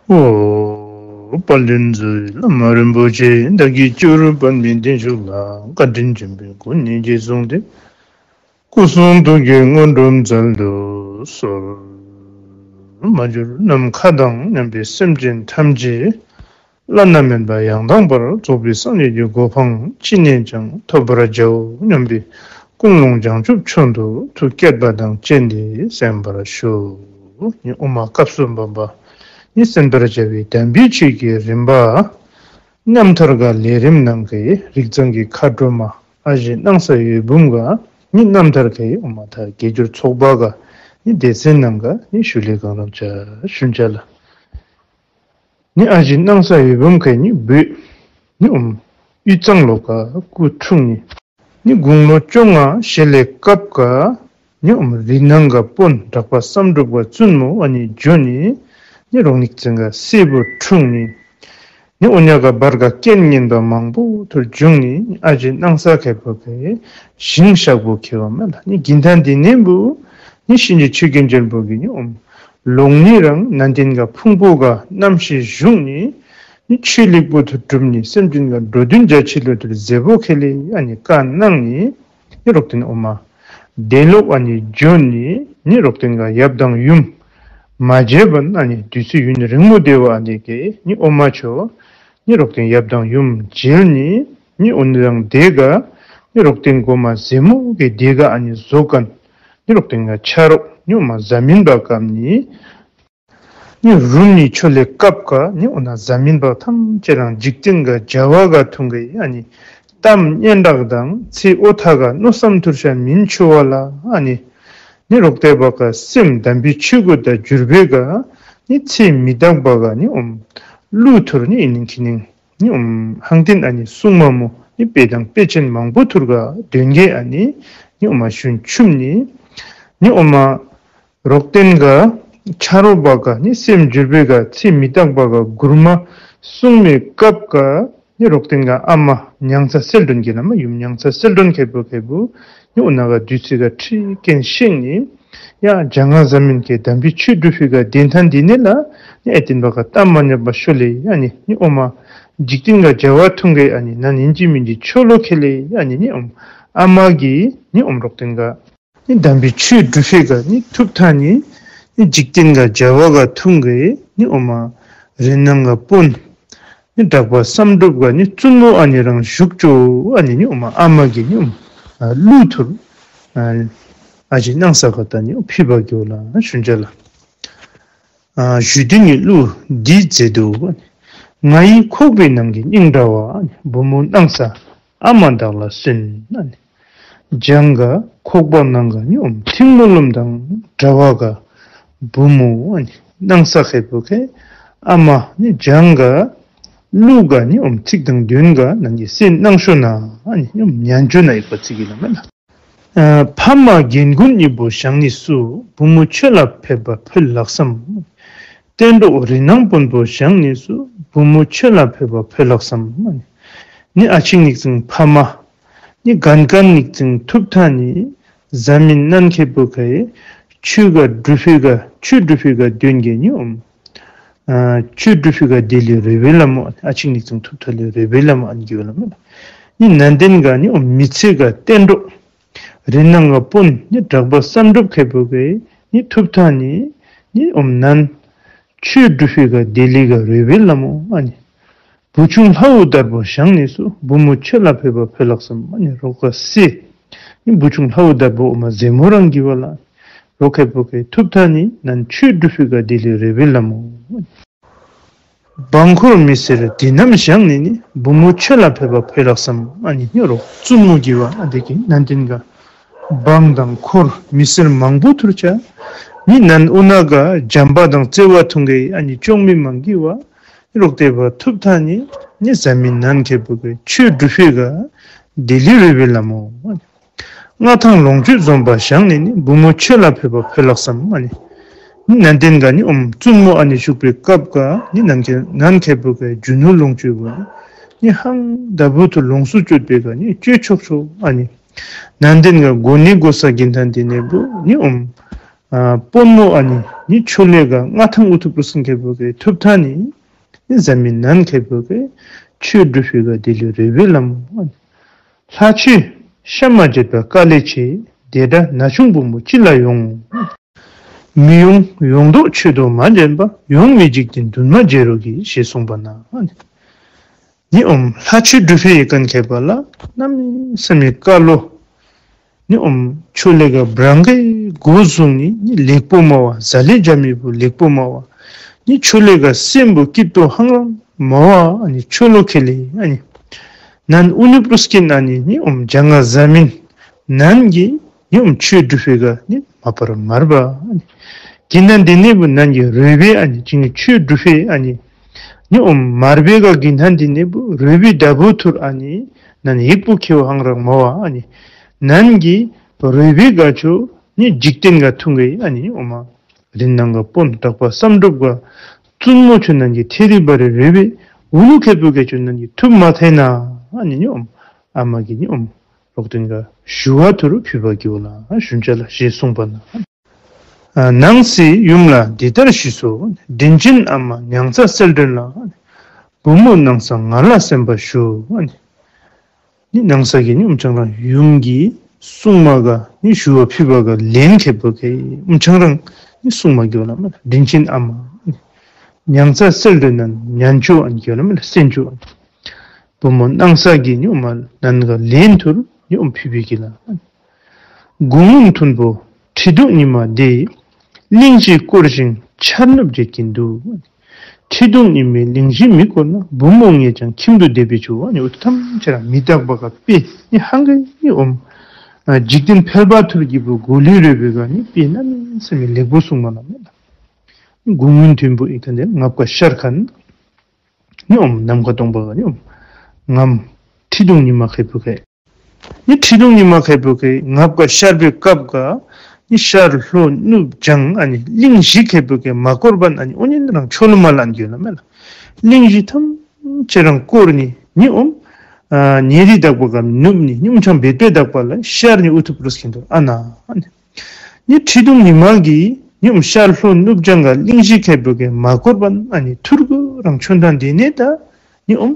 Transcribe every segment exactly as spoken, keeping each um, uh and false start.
ཨོ། དཔལ་ལྡན་རྫོགས་པའི་བླ་མ་རིན་པོ་ཆེ། བདག་གིས་སྤྱི་བོར་པདྨའི་གདན་བཞུགས་ལ། བཀའ་དྲིན་ཆེན་པོས་སྐུ་ཉིད་ཀྱིས་བཟུང་སྟེ། སྐུ་གསུང་ཐུགས་ཀྱི་དངོས་གྲུབ་སྩལ་དུ་གསོལ། མ་གྱུར་ནམ་མཁའ་དང་མཉམ་པའི་སེམས་ཅན་ཐམས་ཅད། བླ་ན་མེད་པ་ཡང་དག་པར་རྫོགས་པའི་སངས་རྒྱས་ཀྱི་གོ་འཕང་ཅི་ནས་ཀྱང་ཐོབ་པར་བྱའོ་སྙམ་པའི་ཀུན་སློང་བྱང་ཆུབ་མཆོག་ཏུ་ཐུགས་བསྐྱེད་པ་དང་བཅས་ཏེ་གསན་པར་ཞུ། ནི་ཨོ་མ་སྐབས་སུ་བབ་པ། ནི་གསན་པར་བྱ་བའི་དམ་པའི་ཆོས་ཀྱི་རིམ་པ། རྣམ་ཐར་ག་ལས་རིམ་ནང་གི་རིགས་གཙང་གི་མཁའ་འགྲོ་མ་ཨ་ཞེ་སྣང་ས་འོད་འབུམ་ག། ནི་རྣམ་ཐར་གི་ཨོ་མ་ད་དགེ་སྦྱོར་ཚོགས་པ་ག། ནི་སྡེ་ཚན་ནང་ག། ནི་ཞུ་ལས་གང་རབ་བྱ་ཞུན་བྱ་ལ། ནི་ཨ་ཞེ་སྣང་ས་འོད་འབུམ་ག་ནི་བོད། ནི་ཨོམ་དབུས་གཙང་ལོ་ག་སྐུ་འཁྲུངས་ནི། ནི་དགུང་ལོ་བཅོ་ལྔ་བཞེས་ལས་སྐབས་ག། ནི་ཨོམ་རི་ནང་ག་དཔོན་གྲགས་པ་བསམ་གྲུབ་ག་བཙུན་མོ་ཨ་ནི་འབྱོར་ནི། ནི་རོག་ནིག་ཙིང་ག་སྲས་པོ་འཁྲུངས་ནི། ནི་ཨོ་ཉ་ག་བར་ག་རྐྱེན་ངན་པ་མང་པོ་ཐུར་བྱུང་ནི། ཨ་ཞེ་སྣང་ས་ཁེ་པོ་ག་ཞིང་ཤག་པོ་ཁེ་བ་མེ་ལ། ནི་གིན་ཐང་འདི་ནེམ་བུ། ནི་གཤིན་རྗེ་ཆོས་ཀྱི་རྒྱལ་པོ་གི་ནི་ཨོམ་ལོང་ནི་རང་ནན་ཏན་ག་ཕུང་པོ་ག་རྣམ་ཤེས་བཞུགས་ནི། ནི་ཆོས་ལེགས་པོ་ཐུར་སྒྲུབ་ནི། སེམས་ཅན་ག་འགྲོ་དོན་རྒྱ་ཆེ་ལོ་ཐུར་མཛད་པོ་ཁེ་ལེ་ཨ་ནི་བཀའ་གནང་ནི། ནི་རོག་ཏིན་ཨོ་མ་དེ་ལོག་ཨ་ནི་འབྱོར་ནི། ནི་རོག་ཏིན་ག་ཡབ་དང་ཡུམ་མ་མཇལ་བར་ཨ་ནི་དུས་ཚོད་ཡུན་རིང་མོ་དེ་བ་ཨ་ནི་གི་ནི་ཨོ་མ་ཆོ། ནི་རོག་ཏིན་ཡབ་དང་ཡུམ་མཇལ་ནི། ནི་ཨོ་ནི་རང་དེ་ག་ནི་རོག་ཏིན་གོ་མ་ཟེ་མོ་གི་དེ་ག་ཨ་ནི་བཟོ་མཁན་ནི་རོག་ཏིན་ག་ཆ་རོག་ནི་ཨོ་མ་ཟ་མིན་པ་སྐམ་ནི། ནི་རུམ་ནི་ཆོ་ལེ་སྐབས་ག་ནི་ཨོ་ན་ཟ་མིན་པ་ཐམས་ཅད་རང་འཇིག་རྟེན་ག་བྱ་བ་ག་ཐུང་གི་ཨ་ནི་གཏམ་སྙན་གྲགས་དང་ཚེ་ཨོ་ཐ་ག་མནོ་བསམ་ཐུར་ཤ་མིན་ཆོ་བ་ལ་ཨ་ནི་ནི་རོག་ཏེ་བ་ག་སེམས་དམ་པའི་ཆོས་གོ་ད་འགྱུར་བེ་ག་ནི་ཚེ་མི་རྟག་པ་ག་ནི་ཨོམ་ཀླུ་ཐུར་ནི་ཨིན་ནི་ཁི་ནིང་ནི་ཨོམ་ཧང་ཏིན་ཨ་ནི་སྲུང་མ་མོ་ནི་དཔེ་དང་དཔེ་ཅན་མང་པོ་ཐུར་ག་དོན་གེ་ཨ་ནི་ནི་ཨོ་མ་ཞུན་ཆུམ་ནི་ནི་ཨོ་མ་རོག་ཏེན་ག་ཆ་རོག་པ་ག་ནི་སེམས་འགྱུར་བེ་ག་ཚེ་མི་རྟག་པ་ག་མགུར་མ་སྲུང་མེ་སྐབས་ག་ནི་རོག་ཏེན་ག་ཨ་མ་ཉང་ཚ་སེལ་དྲོན་གི་ལ་མ་ཡུམ་ཉང་ཚ་སེལ་དྲོན་ཁེ་པོ་ཁེ་པོ་ནི་ཨོ་ན་ག་དུས་ཚེ་ག་ཁྲི་ཀེན་ཤེང་ནི་ཡ་ཇ་ང་ཟ་མིན་གི་དམ་པའི་ཆོས་སྒྲུབ་ཕི་ག་དེན་ཐན་དི་ནི་ལ་ནི་ཨེ་ཏིན་པ་ག་གཏམ་མ་ཉབ་པ་ཤོ་ལེ་ཨ་ནི་ནི་ཨོ་མ་འཇིག་རྟེན་ག་བྱ་བ་ཐུང་གེ་ཨ་ནི་ན་ནིན་ཅི་མིན་ཅི་ཆོ་ལོ་ཁེ་ལེ་ཨ་ནི་ནི་ཨོམ་ཨ་མ་གི་ནི་ཨོམ་རོག་ཏེན་ག་ནི་དམ་པའི་ཆོས་སྒྲུབ་ཕི་ག་ནི་ཐུབ་ཐ་ནི་ནི་འཇིག་རྟེན་ག་བྱ་བ་ག་ཐུང་གེ་ནི་ཨོ་མ་རི་ནང་ག་དཔོན་ནི་གྲགས་པ་བསམ་གྲུབ་ག་ནི་བཙུན་མོ་ཨ་ནི་རང་བཞུགས་ཅོ་ཨ་ནི་ནི་ཨོ་མ་ཨ་མ་གི་ནི་ཨོ་མ་ཀླུ་ཐུར་ཨ་ཞེ་སྣང་ས་ག་ད་ནི་ཨོ་ཕི་བ་གི་ཨོ་ལ་ཞུན་ཅ་ལ། ཞུ་དི་ནི་ཀླུ་འདི་མཛད་དུ་ང་ཡི་ཁོག་པའི་ནང་གི་སྙིང་འདྲ་བ་བུ་མོ་སྣང་ས་ཨ་མ་བདག་ལ་གསོན་ཨ་ནི། ལྗང་ག་ཁོག་པ་ནང་ག་ནི་ཨོམ་ཐིང་མོ་ལུམ་དང་འདྲ་བ་ག་བུ་མོ་ཨ་ནི་སྣང་ས་ཁེ་པོ་ཁེ་ཨ་མ་ནི་ལྗང་ག་ཀླུ་ག་ནི་ཨོམ་ཚིག་དང་དོན་ག་ནང་གི་སེམས་སྣང་ཤོ་ན་ཨ་ནི་ཨོམ་ཉན་ཅོ་ན་ཡིག་པ་ཚིག་གི་ལ་མེ་ལ། ཨ་ཕ་མ་རྒན་རྒོན་གཉིས་པོ་བཞག་ནི་སུ། བུ་མོ་ཆོས་ལ་ཕེབས་པ་ཕུད་ལགས་སམ། གཏན་གྲོགས་རི་ནང་དཔོན་པོ་བཞག་ནི་སུ། བུ་མོ་ཆོས་ལ་ཕེབས་པ་ཕུད་ལགས་སམ། ནི་ཨ་ཅིག་ཉིག་ཙིང་ཕ་མ་ནི་གན་གན་ཉིག་ཙིང་ཐུབ་ཐ་ནི་ཟ་མིན་ནན་ཁེ་པོ་ཁེ་ཆོས་ག་སྒྲུབ་ཕི་ག་ཆོས་སྒྲུབ་ཕི་ག་དོན་གེ་ནི་ཨོམ་ཨ་ཆོས་སྒྲུབ་ཕི་ག་དེ་ལི་རེ་བེ་ལ་མོ། ཨ་ཅིག་ཉིག་ཙིང་ཐུབ་ཐ་ལི་རེ་བེ་ལ་མོ་ཨན་གི་ཝ་ལ་མོ། ནི་ནན་ཏན་ག་ནི་ཨོམ་མི་ཚེ་ག་གཏན་གྲོགས་རི་ནང་ག་དཔོན་ནི་གྲགས་པ་བསམ་གྲུབ་ཁེ་པོ་གེ་ནི་ཐུབ་ཐ་ནི་ནི་ཨོམ་ནན་ཆོས་སྒྲུབ་ཕི་ག་དེ་ལི་ག་རེ་བེ་ལ་མོ་ཨ་ནི། བུ་ཆུང་ལྷའུ་དར་པོ་བཞག་ནི་སུ། བུ་མོ་ཆོས་ལ་ཕེབས་པ་ཕུད་ལགས་སམ། ཨ་ནི་རོག་ག་སེ་ནི་བུ་ཆུང་ལྷའུ་དར་པོ་ཨོ་མ་ཟེ་མོ་རང་གི་ཝ་ལ་རོག་ཁེ་པོ་གེ་ཐུབ་ཐ་ནི་ནན་ཆོས་སྒྲུབ་ཕི་ག་དེ་ལི་རེ་བེ་ལ་མོ། འབངས་འཁོར་མི་སེར་དེ་རྣམས་བཞག་ནི་ནི། བུ་མོ་ཆོས་ལ་ཕེབས་པ་ཕུད་ལགས་སམ། ཨ་ནི་ནི་རོག་བཙུན་མོ་གི་ཝ་ཨ་དེ་གི་ནན་ཏན་ག་འབངས་དང་འཁོར་མི་སེར་མང་པོ་ཐུར་ཆ་ནི་ནན་ཨོ་ན་ག་བྱམས་པ་དང་བརྩེ་བ་ཐུང་གེ་ཨ་ནི་ཅོང་མི་མང་གི་ཝ་ནི་རོག་ཏེ་བ་ཐུབ་ཐ་ནི་ནི་ཟ་མིན་ནན་ཁེ་པོ་གེ་ཆོས་སྒྲུབ་ཕི་ག་དེ་ལི་རེ་བེ་ལ་མོ། མངའ་ཐང་ལོངས་སྤྱོད་འཛོམས་པ་བཞག་ནི་ནི། བུ་མོ་ཆོས་ལ་ཕེབས་པ་ཕུད་ལགས་སམ། ཨ་ནི་ནན་ཏན་ག་ནི་ཨོམ་བཙུན་མོ་ཨ་ནི་བཞུགས་པའི་སྐབས་ག་ནི་ནན་ཁེ་ནན་ཁེ་པོ་གེ་རྒྱུ་ནོར་ལོངས་སྤྱོད་བུ་ནི་ཧང་ད་བུ་ཐུ་ལོངས་སུ་སྤྱོད་པའི་ག་ནི་སྤྱོད་ཆོག་ཆོག་ཨ་ནི་ནན་ཏན་ག་གོ་ནི་གོ་ས་གིན་ཐན་དི་ནི་བུ་ནི་ཨོམ་ ཨ་དཔོན་མོ་ཨ་ནི་ནི་ཕྱོགས་ལས་ག་མངའ་ཐང་ཨུ་ཐུ་པུར་སིན་ཁེ་པོ་གི་ཐུབ་ཐང་ནི་ནི་བཟའ་མི་ནན་ཁེ་པོ་གི་ཆོས་སྒྲུབ་པའི་ག་དེ་ལུ་རོལ་པའི་ལམ་ཨ་ནི། ལྷ་ཆོས་ཤ་མ་བརྗེད་པ་དཀའ་ལས་ཆེ། དེ་འདྲ་ན་ཆུང་བུ་མོ་ཅི་ལ་ཡོང་། མི་ཡོང་ཡོང་དོགས་ཆོས་དོ་མ་འདྲེན་པ། ཡོང་བའི་འཇིག་རྟེན་འདུན་མ་བརྗེད་རོགས་གྱིས། ཞེས་གསུངས་པ་ན། ནི་ཨོམ་ལྷ་ཆོས་སྒྲུབ་པའི་ཡི་གན་ཁེ་པ་ལ་གནམ་མེད་ས་མེད་དཀའ་ལོ། ནི་ཨོམ་ཕྱོགས་ལས་ག་བྲང་གི་འགོ་བཟུང་ནི་ནི་ལེགས་པོ་མ་བ། ཟ་ལེ་རྒྱ་མི་བུ་ལེགས་པོ་མ་བ། ནི་ཕྱོགས་ལས་ག་སེམས་པོ་སྐྱིད་པོ་ཧང་རང་མ་བ། ཨ་ནི་ཆོ་ལོ་ཁེ་ལེ་ཨ་ནི། ནན་ཨུ་ནུ་པུ་རུ་སྐྱིན་ཨ་ནི་ནི་ཨོམ་ཇ་ང་བཟའ་མི་ནན་གྱི་ནི་ཨོམ་ཆོས་སྒྲུབ་པའི་ག་ནི་མ་པ་ར་མར་པ་ཨ་ནི། གི་ནན་དེ་ནི་བུ་ནན་གྱི་རོལ་པའི་ཨ་ནི་ཅིང་ཆོས་སྒྲུབ་པའི་ཨ་ནི། ནི་ཨོམ་མར་པའི་ག་གི་ནན་དེ་ནི་བུ་རོལ་པའི་ད་བུ་ཐུར་ཨ་ནི་ནན་ཡིག་པོ་ཁེ་བ་ཧང་རང་མ་བ་ཨ་ནི། ནན་གྱི་རོལ་པའི་ག་ཆོ་ནི་འཇིག་རྟེན་ག་ཐུང་གི་ཨ་ནི་ཨོ་མ། རིན་ནང་ག་དཔོན་དྲག་པ་བསམ་གྲུབ་ག་བཙུན་མོ་ཆོ་ནན་གྱི་ཐེ་རི་བ་རི་རོལ་པའི་ཨུ་ལུ་ཁེ་པོ་ག་ཆོ་ནན་གྱི་ཐུབ་མ་ཐེ་ན་ཨ་ནི་ནི་ཨོམ་ཨ་མ་གི་ནི་ཨོམ་རོག་ཏེན་ག་ཞུ་བ་ཐུར་ཕུལ་བ་གི་ཝ་ལ་ཞུན་ཅ་ལ་ཞེས་གསུངས་པ་ན། ཨ་ནང་སྲིད་ཡུམ་ལ་འདི་ལྟར་ཞུས་སོ། དྲིན་ཅན་ཨ་མ་མྱང་ཚ་གསལ་སྒྲོན་ལ། བུ་མོ་ནང་ས་ང་ལ་གསན་པར་ཞུ། ནི་ནང་ས་གི་ནི་ཨོམ་ཆང་རང་ཡུམ་གྱི་གསུང་མ་ག་ནི་ཞུ་བ་ཕུལ་བ་ག་ལན་ཁེ་པོ་གི་ཨོམ་ཆང་རང་ནི་གསུང་མ་གི་ཝ་ལ་མ་དྲིན་ཅན་ཨ་མ་མྱང་ཚ་གསལ་སྒྲོན་ན་ཉན་ཆུ་ཨ་ནི་གི་ཝ་ལ་མ་ལ་གསན་ཆུ་ཨ་ནི། བུ་མོ་ནང་ས་གི་ནི་ཨོ་མ་ནན་ག་ལན་ཐུར་ནི་ཨོམ་ཕུལ་བའི་གི་ལ། དགུང་སྔོན་མཐོན་པོ་ཁྲི་གདུགས་ཉི་མ་དེ། གླིང་བཞི་བསྐོར་ཞིང་ཆར་ནུབ་བརྗེད་ཀྱིན་འདུག། ཁྲི་གདུགས་ཉི་མའི་གླིང་བཞི་མི་བསྐོར་ན། བུ་མོ་ངས་ཀྱང་ཁྱིམ་དུ་བསྡད་པས་ཆོག། ཨ་ནི་འུ་ཐམས་ཅད་ར་མི་རྟག་པ་ག་དཔེ་ནི་ཧང་གི་ནི་ཨོམ་ཨ་འཇིག་རྟེན་ཕལ་པ་ཐུར་གྱི་བུ་གོ་ལི་རོལ་པའི་ག་ནི་དཔེ་གནམ་མེད་ས་མེད་ལེགས་པོ་གསུངས་མ་ལ་མེད་ལ། དགུང་སྔོན་མཐོན་པོ་ཨི་ཐན་དེ་ངབ་ཀ་ཤར་ཁན་ནི་ཨོམ་ནམ་མཁའ་སྟོང་པ་ག་ནི་ཨོམ་ངམ་ཁྲི་གདུགས་ཉི་མ་ཁེ་པོ་ག་ནི་ཁྲི་གདུགས་ཉི་མ་ཁེ་པོ་ག་ངབ་ཀ་ཤར་པའི་སྐབས་ག་ནི་ཤར་ལྷོ་ནུབ་བྱང་ཨ་ནི་གླིང་བཞི་ཁེ་པོ་ག་མ་བསྐོར་བ་ཨ་ནི་ཨོ་ཉིན་རང་ཆོ་ལོ་མ་ལ་ཨ་ནི་གི་ཝ་ལ་མེད་ལ། གླིང་བཞི་ཐམས་ཅད་རང་བསྐོར་ནི་ནི་ཨོམ་ཨ་ཉེ་རི་དག་པ་ག་ནུབ་ནི་ཉུང་ཆང་བེད་པའི་དག་པ་ལ་ཤར་ནི་ཨུ་ཐུ་པུ་རུ་སྐྱིན་དུ་ཨ་ན་ཨ་ནི། ནི་ཁྲི་གདུགས་ཉི་མ་གི་ནི་ཨོམ་ཤར་ལྷོ་ནུབ་བྱང་ག་གླིང་བཞི་ཁེ་པོ་ག་མ་བསྐོར་བ་ཨ་ནི་ཐུར་གུ་རང་ཆོན་ཐང་དེ་ནས་ད་ནི་ཨོམ་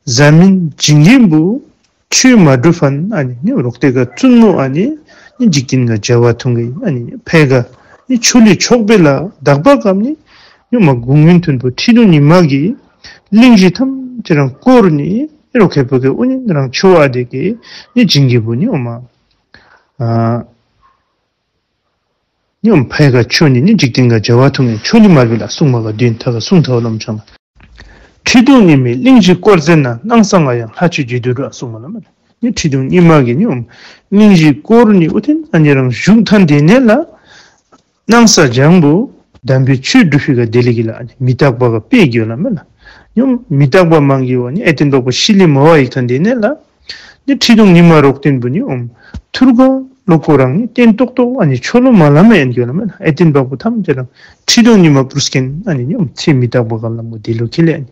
བཟའ་མི་བྱིན་གྱིན་བུ་ཆོས་མ་སྒྲུབ་ཕན་ཨ་ནི་ནི་རོག་ཏེ་ག་བཙུན་མོ་ཨ་ནི་ནི་འཇིག་རྟེན་ག་བྱ་བ་ཐུང་གི་ཨ་ནི་ཕལ་ག་ནི་ཆོ་ལི་ཆོག་པེ་ལ་དག་པ་གམ་ནི་ནི་ཨོ་མ་དགུང་སྔོན་མཐོན་པོ་ཁྲི་གདུགས་ཉི་མ་གི་གླིང་བཞི་ཐམས་ཅད་རང་བསྐོར་ནི་རོག་ཁེ་པོ་ག་ཨོ་ནི་རང་ཆོ་བ་དེ་གི་ནི་བྱིན་གྱིན་བུ་ནི་ཨོ་མ་ཨ་ནི་ཨོམ་ཕལ་ག་ཆོ་ནི་ནི་འཇིག་རྟེན་ག་བྱ་བ་ཐུང་ངེ་ཆོ་ནི་མར་པེ་ལ་གསུང་མ་ག་དུན་ཐ་ག་གསུང་ཐ་བ་ལམ་ཆང་ལ། ཁྲི་གདུགས་ཉི་མའི་གླིང་བཞི་བསྐོར་ཟེར་ན། སྣང་ས་ང་ཡང་ལྷ་ཆོས་བྱེད་དུ་འགྲོ་གསུང་མ་ལ་མེད་ལ། ནི་ཁྲི་གདུགས་ཉི་མ་གི་ནི་ཨོམ་གླིང་བཞི་བསྐོར་ནི་ཨུ་ཐེན་ཨ་ནི་རང་བཞུགས་ཐང་དེ་ནས་ལ། སྣང་ས་བྱང་བུ་དམ་པའི་ཆོས་སྒྲུབ་ཕི་ག་དེ་ལི་གི་ལ་ཨ་ནི་མི་རྟག་པ་ག་དཔེ་གི་ཝ་ལ་མེད་ལ། ནི་ཨོམ་མི་རྟག་པ་མང་གི་ཝ་ནི་ཨེ་ཏེན་པག་པོ་ཤི་ལི་མ་བ་ཡིག་ཐང་དེ་ནས་ལ། ནི་ཁྲི་གདུགས་ཉི་མ་རོག་ཏེན་བུ་ནི་ཨོམ་ཐུར་ག་ལོ་ཀོ་རང་ནི་ཏེན་ཏོག་ཏོ་ཨ་ནི་ཆོ་ལོ་མ་ལ་མེ་ཨན་གི་ཝ་ལ་མེད་ལ། ཨེ་ཏེན་པག་པོ་ཐམས་ཅད་རང་ཁྲི་གདུགས་ཉི་མ་པུར་སྐྱེན་ཨ་ནི་ནི་ཨོམ་ཚེ་མི་རྟག་པ་ག་ལ་མོ་དེ་ལུ་ཁེ་ལེ་ཨ་ནི།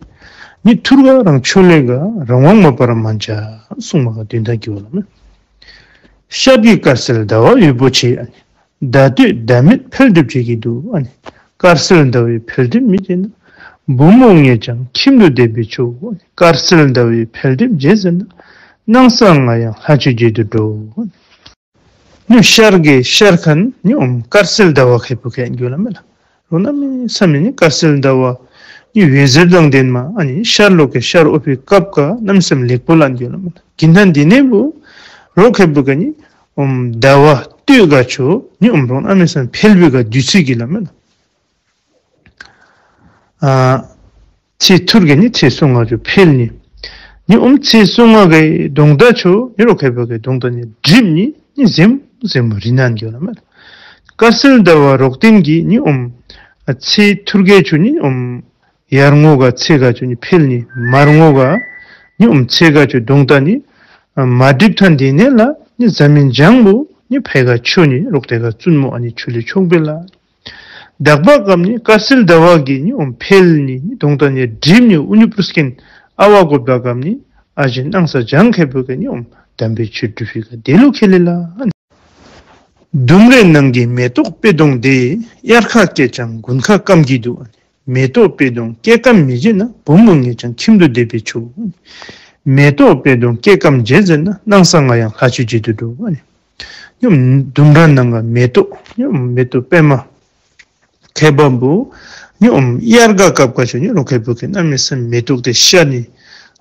ནི་ཐུར་ག་རང་ཆོ་ལེ་ག་རང་དབང་མ་པ་ར་མན་ཆ་གསུང་མ་ག་དོན་དག་གི་ཝ་ལ་མེད། ཤར་གྱི་དཀར་གསལ་ཟླ་བ་འོད་པོ་ཆེ་ཨ་ནི། ཟླ་སྟོད་ཟླ་མེད་འཕེལ་འགྲིབ་བྱེད་ཀྱི་འདུག་ཨ་ནི། དཀར་གསལ་ཟླ་བའི་འཕེལ་འགྲིབ་མི་བྱེད་ན། བུ་མོ་ངས་ཀྱང་ཁྱིམ་དུ་བསྡད་པས་ཆོག། དཀར་གསལ་ཟླ་བའི་འཕེལ་འགྲིབ་བྱེད་ཟེར་ན། སྣང་ས་ང་ཡང་ལྷ་ཆོས་བྱེད་དུ་འགྲོ། ནི་ཤར་གྱི་ཤར་ཁན་ནི་ཨོམ་དཀར་གསལ་ཟླ་བ་ཁེ་པོ་ཁེ་ཨན་གི་ཝ་ལ་མེད་ལ། རོ་གནམ་མེད་ས་མེད་ནི་དཀར་གསལ་ཟླ་བ་ནི་འོད་ཟེར་དང་ལྡན་མ་ཨ་ནི་ཤར་ལོ་ཀེ་ཤར་ཨོ་པི་སྐབས་ག་གནམ་མེད་ས་མེད་ལེགས་པོ་ལ་ཨན་གི་ཝ་ལ་མེད་ལ། གི་ཐང་དེ་ནས་བུ་རོག་ཁེ་པོ་ག་ནི་ཨོམ་ཟླ་བ་སྟོད་ག་ཆོ་ནི་ཨོམ་རོ་གནམ་མེད་ས་མེད་འཕེལ་བི་ག་དུས་ཚོད་གི་ལ་མེད་ལ། ཨ་ཚེས་ཐུར་གེ་ནི་ཚེས་སོ་ལྔ་ཆོ་འཕེལ་ནི། ནི་ཨོམ་ཚེས་སོ་ལྔ་གི་གདོང་ད་ཆོ་ནི་རོག་ཁེ་པོ་གི་གདོང་ད་ནི་འགྲིབ་ནི་ནི་ཟེམ་ཟེམ་རི་ནང་གི་ཝ་ལ་མེད་ལ། དཀར་གསལ་ཟླ་བ་རོག་ཏེན་གི་ནི་ཨོམ་ཨ་ཚེས་ཐུར་གེ་ཆོ་ནི་ཨོམ་ཡར་ངོ་ག་ཚེས་ག་ཆོ་ནི་འཕེལ་ནི། མར་ངོ་ག་ནི་ཨོམ་ཚེས་ག་ཆོ་གདོང་ད་ནི་ཨ་མ་འགྲིབ་ཐང་དེ་ནས་ལ་ནི་བཟའ་མི་བྱང་བུ་ནི་ཕལ་ག་ཆོ་ནི་རོག་ཏེ་ག་བཙུན་མོ་ཨ་ནི་ཆོ་ལེ་ཆོག་པེ་ལ། དག་པ་གམ་ནི་དཀར་གསལ་ཟླ་བ་གི་ནི་ཨོམ་འཕེལ་ནི་ནི་གདོང་ད་ནི་འགྲིབ་ནི་ཨུ་ནུ་པུར་སྐྱེན་ཨ་བ་གོ་བ་གམ་ནི་ཨ་ཞེ་སྣང་ས་བྱང་ཁེ་པོ་གི་ནི་ཨོམ་དམ་པའི་ཆོས་སྒྲུབ་ཕི་ག་དེ་ལུ་ཁེ་ལེ་ལ། ལྡུམ་རའི་ནང་གི་མེ་ཏོག་པད་སྡོང་དེ། དབྱར་ཁ་སྐྱེས་ཀྱང་དགུན་ཁ་སྐམ་གྱི་འདུག། མེ་ཏོག་པད་སྡོང་སྐྱེ་སྐམ་མི་བྱེད་ན། བུ་མོ་ངས་ཀྱང་ཁྱིམ་དུ་བསྡད་པས་ཆོག། མེ་ཏོག་པད་སྡོང་སྐྱེ་སྐམ་བྱེད་ཟེར་ན། སྣང་ས་ང་ཡང་ལྷ་ཆོས་བྱེད་དུ་འགྲོ། ཨ་ནི་ཉོམ་ལྡུམ་ར་ནང་གི་མེ་ཏོག་ཉོམ་མེ་ཏོག་པདྨ་མཁས་པ་བུ་ཉོམ་དབྱར་ཁ་སྐབས་ཀ་ཆོ་ཉོམ་རོག་ཁེ་བུ་གི་གནམ་མེད་ས་མེད་མེ་ཏོག་དེ་ཤར་ནི་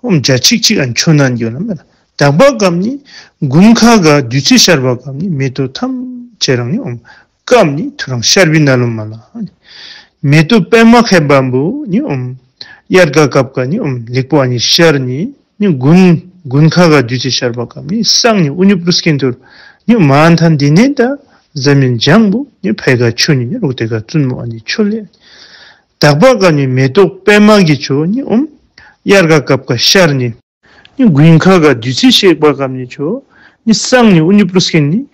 ཉོམ་འཇའ་ཆིག་ཆིག་ཨ་ནི་ཆོ་ནི་ཨ་ནི་གི་ལ་མེ་ལ། དག་པ་སྐམ་ནི་དགུན་ཁ་གི་དུས་ཚོད་ཤར་བ་སྐམ་ནི་མེ་ཏོག་ཐམས་ཅད་རང་ཉོམ་སྐམ་ནི་ཐུ་རང་ཤར་བའི་ནང་ལུ་མ་ལ། མེ་ཏོག་པདྨ་མཁས་པ་བུ་ཉོམ་དབྱར་ཁ་སྐབས་ཀ་ཉོམ་ལེགས་པོ་ཨ་ནི་ཤར་ནི་ཉོམ་དགུན་དགུན་ཁ་གི་དུས་ཚོད་ཤར་བ་སྐམ་ནི་སང་ཉོམ་ཨུ་ཉུ་པུ་རུ་སྐེན་ཐུར་ཉོམ་མ་ཐན་དེ་ནས་ད་གཟའ་མིག་དམར་པོ་ཉོམ་ཕལ་ཁ་ཆོ་ནི་ཉོམ་རོག་དེ་ཁ་བཙུན་མོ་ཨ་ནི་ཆོ་ལེ། དག་པ་སྐམ་ནི་མེ་ཏོག་པདྨ་གི་ཆོ་ཉོམ་དབྱར་ཁ་སྐབས་ཀ་ཤར་ནི་ཉོམ་དགུན་ཁ་གི་དུས་ཚོད་ཤར་བ་སྐམ་ནི་ཆོ་ཉོམ་སང་ཉོམ་ཨུ་ཉུ་པུ་རུ་སྐེན་ནི་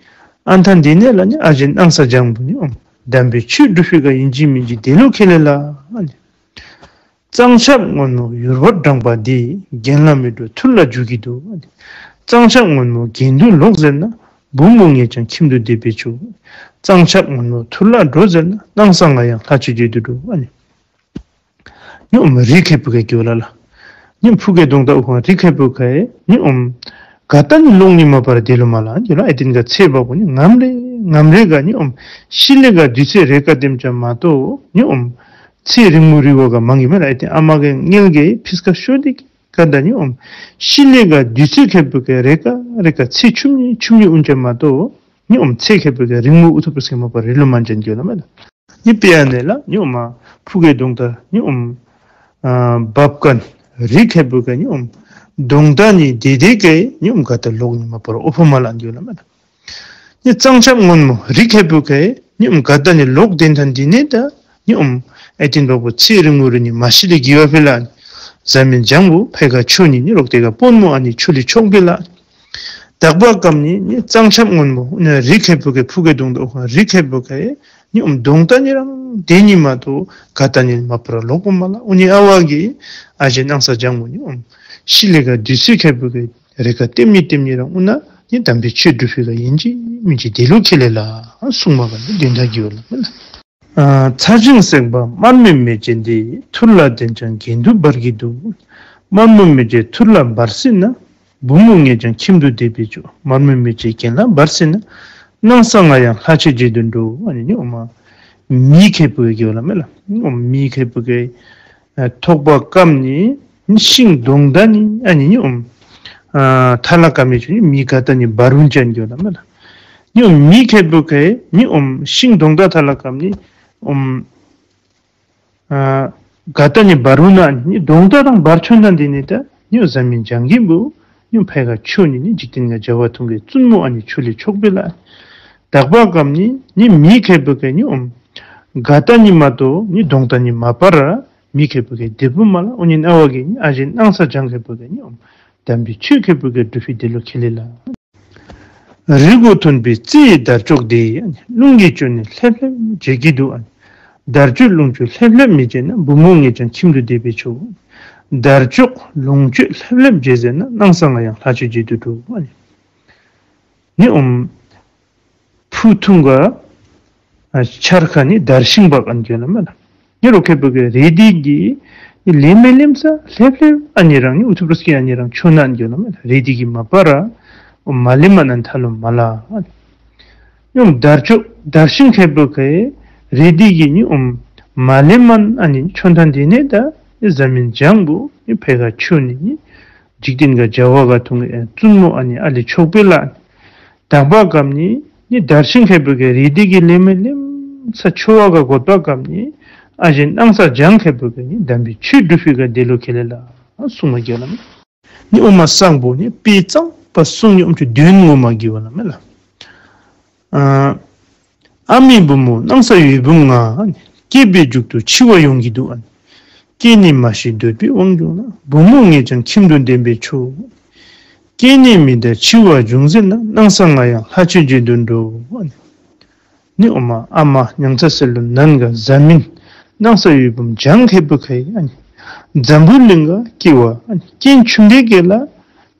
ཨ་ཐན་དེ་ནས་ལ་ཉོམ་ཨ་ཞེ་སྣང་ས་ལྗང་བུ་ཉོམ་དམ་པའི་ཆོས་སྒྲུབ་ཤེས་ག་ཡིན་གཅིག་མིན་གཅིག་དེ་ལུ་ཁེ་ལེ་ལ། གཙང་ཆབ་སྔོན་མོ་ཡུར་བ་འགྲངས་པ་འདི། རྒན་ལགས་མི་འགྲོ་ཐུར་ལ་རྒྱུག་གི་འདུག། གཙང་ཆབ་སྔོན་མོ་གྱེན་དུ་ལོག་ཟེར་ན། བུ་མོ་ངས་ཀྱང་ཁྱིམ་དུ་བསྡད་པས་ཆོག། གཙང་ཆབ་སྔོན་མོ་ཐུར་ལ་འགྲོ་ཟེར་ན། སྣང་ས་ང་ཡང་ལྷ་ཆོས་བྱེད་དུ་འགྲོ། ཨ་ནི་ཉོམ་རི་ཁེ་བུ་གི་གི་ལ་ལ། ཉོམ་ཕུག་གི་གདོང་ད་འོག་ཁང་རི་ཁེ་བུ་གི་ཉོམ་ག་ཏ་ནི་ལོག་ནི་མ་པར་དེ་ལུ་མ་ལ་གི་ལ། ཨ་དེན་ག་ཚེ་བ་པོ་ཉོམ་ངམ་རེ་ངམ་རེ་ག་ཉོམ་ཤི་ལེ་ག་དུས་ཚོད་རེ་ག་དེམ་ཅ་མ་གཏོགས་ཉོམ་ཚེ་རིང་མོ་རི་བ་ག་མང་གི་མེ་ལ། ཨ་དེན་ཨ་མ་གི་མངལ་གི་ཕིས་ཀ་ཤོ་དི་ག་ད་ཉོམ་ཤི་ལེ་ག་དུས་ཚོད་ཁེ་བུ་གི་རེ་ག་རེ་ག་ཚེ་ཆུམ་ནི་ཆུམ་ནི་ཨུན་ཅ་མ་གཏོགས་ཉོམ་ཚེ་ཁེ་བུ་གི་རིང་མོ་ཨུ་ཐུ་པུ་སི་མ་པར་རི་ལུ་མ་འཇན་གི་ལ་མེ་ལ། ཉི་པེ་ཡ་ནེ་ལ་ཉོམ་ཕུག་གི་གདོང་ད་ཉོམ་ཨ་བབ་ཀན་རི་ཁེ་བུ་གི་ཉོམ་གདོང་ད་ནི་དེ་དེ་གི་ཉོམ་ག་ཏ་ལོག་ནི་མ་པར་ཨོ་ཕོ་མ་ལ་འདི་ལ་མེ་ལ། ཉོམ་གཙང་ཆབ་སྔོན་མོ་རི་ཁེ་བུ་གི་ཉོམ་ག་ཏ་ནི་ལོག་དེན་ཐན་དེ་ནས་ད་ཉོམ་ཨ་དེན་བ་པོ་ཚེ་རིང་མོ་རི་ནི་མ་ཤི་ལེ་གི་བ་ཕི་ལ་གཟའ་མིག་དམར་པོ་ཕལ་ཁ་ཆོ་ནི་ཉོམ་རོག་དེ་ག་དཔོན་མོ་ཨ་ནི་ཆོ་ལེ་ཆོག་པེ་ལ། དག་པ་སྐམ་ནི་ཉོམ་གཙང་ཆབ་སྔོན་མོ་ཉོམ་རི་ཁེ་བུ་གི་ཕུག་གི་གདོང་ད་འོག་ཁང་རི་ཁེ་བུ་གི་ཉོམ་གདོང་ད་ནི་རང་དེ་ནི་མ་གཏོགས་ག་ཏ་ནི་མ་པར་ལོག་པོ་མ་ལ། ཨུ་ཉི་ཨ་བ་གི་ཨ་ཞེ་སྣང་ས་ལྗང་བུ་ཉོམ་ཤི་ལེ་ག་དུས་ཚོད་ཁེ་བུ་གི་རེ་ག་ལྟེམ་ནི་ལྟེམ་ནི་རང་ཨུ་ན་ཉོམ་དམ་པའི་ཆོས་སྒྲུབ་ཤེས་ག་ཡིན་གཅིག་མིན་གཅིག་དེ་ལུ་ཁེ་ལེ་ལ་གསུངས་མ་ག་ནི་དོན་དག་གི་ཡོད་ལ་མེ་ལ། ཨ་ཚ་ཞིང་སྲེག་པ་དམར་མོའི་མེ་ལྕེ་འདི། ཐུར་ལ་དེན་ཀྱང་གྱེན་དུ་འབར་གྱི་འདུག། དམར་མོ་མེ་ལྕེ་ཐུར་ལ་འབར་སྲིད་ན། བུ་མོ་ངས་ཀྱང་ཁྱིམ་དུ་བསྡད་པས་ཆོག། དམར་མོ་མེ་ལྕེ་གྱེན་ལ་འབར་སྲིད་ན། སྣང་ས་ང་ཡང་ལྷ་ཆོས་བྱེད་དུ་འགྲོ། ཨ་ནི་ཉོམ་མི་ཁེ་བུ་གི་ལ་མེ་ལ། ཉོམ་མི་ཁེ་བུ་གི་ཨ་ཐོག་པ་སྐམ་ནི་ཤིང་གདོང་ད་ནི་ཨ་ནི་ཉོམ་ཨ་ཐ་ལ་ཀ་མི་ཆུ་ཉོམ་མི་ག་ཏ་ནི་འབར་འུན་ཅན་གི་ལ་མེ་ལ། ཉོམ་མི་ཁེ་བུ་གི་ཉོམ་ཤིང་གདོང་ད་ཐ་ལ་ཀམ་ནི་ཨོམ་ཨ་ག་ཏ་ནི་འབར་འུན་ན་ནི་གདོང་ད་རང་འབར་ཆོན་ད་འདི་ནི་ད་ཉོམ་གཟའ་མིག་དམར་པོ་ཉོམ་ཕལ་ཁ་ཆོ་ནི་ནི་འཇིག་རྟེན་ག་བྱ་བ་ཐུང་གི་བཙུན་མོ་ཨ་ནི་ཆོ་ལེ་ཆོག་པེ་ལ། དག་པ་སྐམ་ནི་ཉོམ་མི་ཁེ་བུ་གི་ཉོམ་ག་ཏ་ནི་མ་གཏོགས་ཉོམ་གདོང་ད་ནི་མ་པར་མི་ཁེ་བུ་གི་དེ་བུ་མ་ལ། ཨུ་ཉི་ཨ་བ་གི་ཉོམ་ཨ་ཞེ་སྣང་ས་ལྗང་ཁེ་བུ་གི་ཉོམ་དམ་པའི་ཆོས་ཁེ་བུ་གི་སྒྲུབ་ཤེས་དེ་ལུ་ཁེ་ལེ་ལ། རི་མགོ་ཐོན་པའི་རྩེ་ཡི་དར་ལྕོག་དེ། རླུང་གིས་བསྐྱོད་ནས་ལྷེབ་ལྷེབ་བྱེད་ཀྱི་འདུག། དར་ལྕོག་རླུང་བསྐྱོད་ལྷེབ་ལྷེབ་མི་བྱེད་ན། བུ་མོ་ངས་ཀྱང་ཁྱིམ་དུ་བསྡད་པས་ཆོག། དར་ལྕོག་རླུང་བསྐྱོད་ལྷེབ་ལྷེབ་བྱེད་ཟེར་ན། སྣང་ས་ང་ཡང་ལྷ་ཆོས་བྱེད་དུ་འགྲོ། ཨ་ནི་ཉོམ་ཕུ་ཐུང་ག་ཨ་ཆར་ཁ་ནི་དར་ཤིང་འབག་ཨན་གྱོན་ལ་མེ་ལ། ཉོམ་རོག་ཁེ་བུ་གི་རེ་འདི་གི་ལེ་མེ་ལེམ་ས་ལྷེབ་ལྷེབ་ཨ་ནི་རང་ཉོམ་ཨུ་ཐུ་པྲོ་སྐྱི་ཨ་ནི་རང་ཆོ་ན་ཨན་གྱོན་ལ་མེ་ལ། རེ་འདི་གི་མ་པ་ར་མ་ལེམ་ཨ་ན་ཐ་ལོ་མ་ལ། ཉོམ་དར་ལྕོག་དར་ཤིང་ཁེ་བུ་གི་རེ་འདི་གི་ཉོམ་མ་ལེམ་ཨ་ན་ཨ་ནི་ཆོ་ཐང་འདི་ནི་ད་གཟའ་མིག་དམར་པོ་ཉོམ་ཕལ་ཁ་ཆོ་ནི་ཉོམ་འཇིག་རྟེན་ག་བྱ་བ་ག་ཐུང་གི་བཙུན་མོ་ཨ་ནི་ཨ་ལེ་ཆོག་པེ་ལ། དག་པ་སྐམ་ནི་ཉོམ་དར་ཤིང་ཁེ་བུ་གི་རེ་འདི་གི་ལེ་མེ་ལེམ་ས་ཆོ་བ་ག་གོ་ཏ་སྐམ་ནི་ཨ་ཞེ་སྣང་ས་ལྗང་ཁེ་བུ་གི་ཉོམ་དམ་པའི་ཆོས་སྒྲུབ་ཤེས་ག་དེ་ལུ་ཁེ་ལེ་ལ་གསུངས་མ་གྱོན་ལ་མེ། ཉོམ་ཨོ་མ་སང་པོ་ཉོམ་དཔེ་གཙང་པ་གསུང་ཉོམ་ཆུ་དོན་ངོ་མ་གི་བ་ལ་མེ་ལ། ཨ་ཨ་མའི་བུ་མོ་སྣང་ས་འོད་འབུམ་ང་། སྐྱེས་པའི་མཇུག་ཏུ་འཆི་བ་ཡོང་གི་འདུག། སྐྱེས་ནས་མ་ཤི་འདོད་པའི་དབང་བྱུང་ན། བུ་མོ་ངས་ཀྱང་ཁྱིམ་དུ་འདེམས་པས་ཆོག། སྐྱེས་ནས་མི་འདའ་འཆི་བ་འབྱུང་ཟེར་ན། སྣང་ས་ང་ཡང་ལྷ་ཆོས་བྱེད་དུ་འགྲོ། ཉོམ་ཨོ་མ་ཨ་མ་ཉང་ཚ་སེ་ལུ་ནན་ག་གཟའ་མིག་སྣང་ས་འོད་འབུམ་ལྗང་ཁེ་བུ་ཁེ་ཨ་ནི་འཛམ་བུ་གླིང་ག་སྐྱེ་བ་ཨ་ནི་རྐྱེན་ཆུང་བའི་གེ་ལ་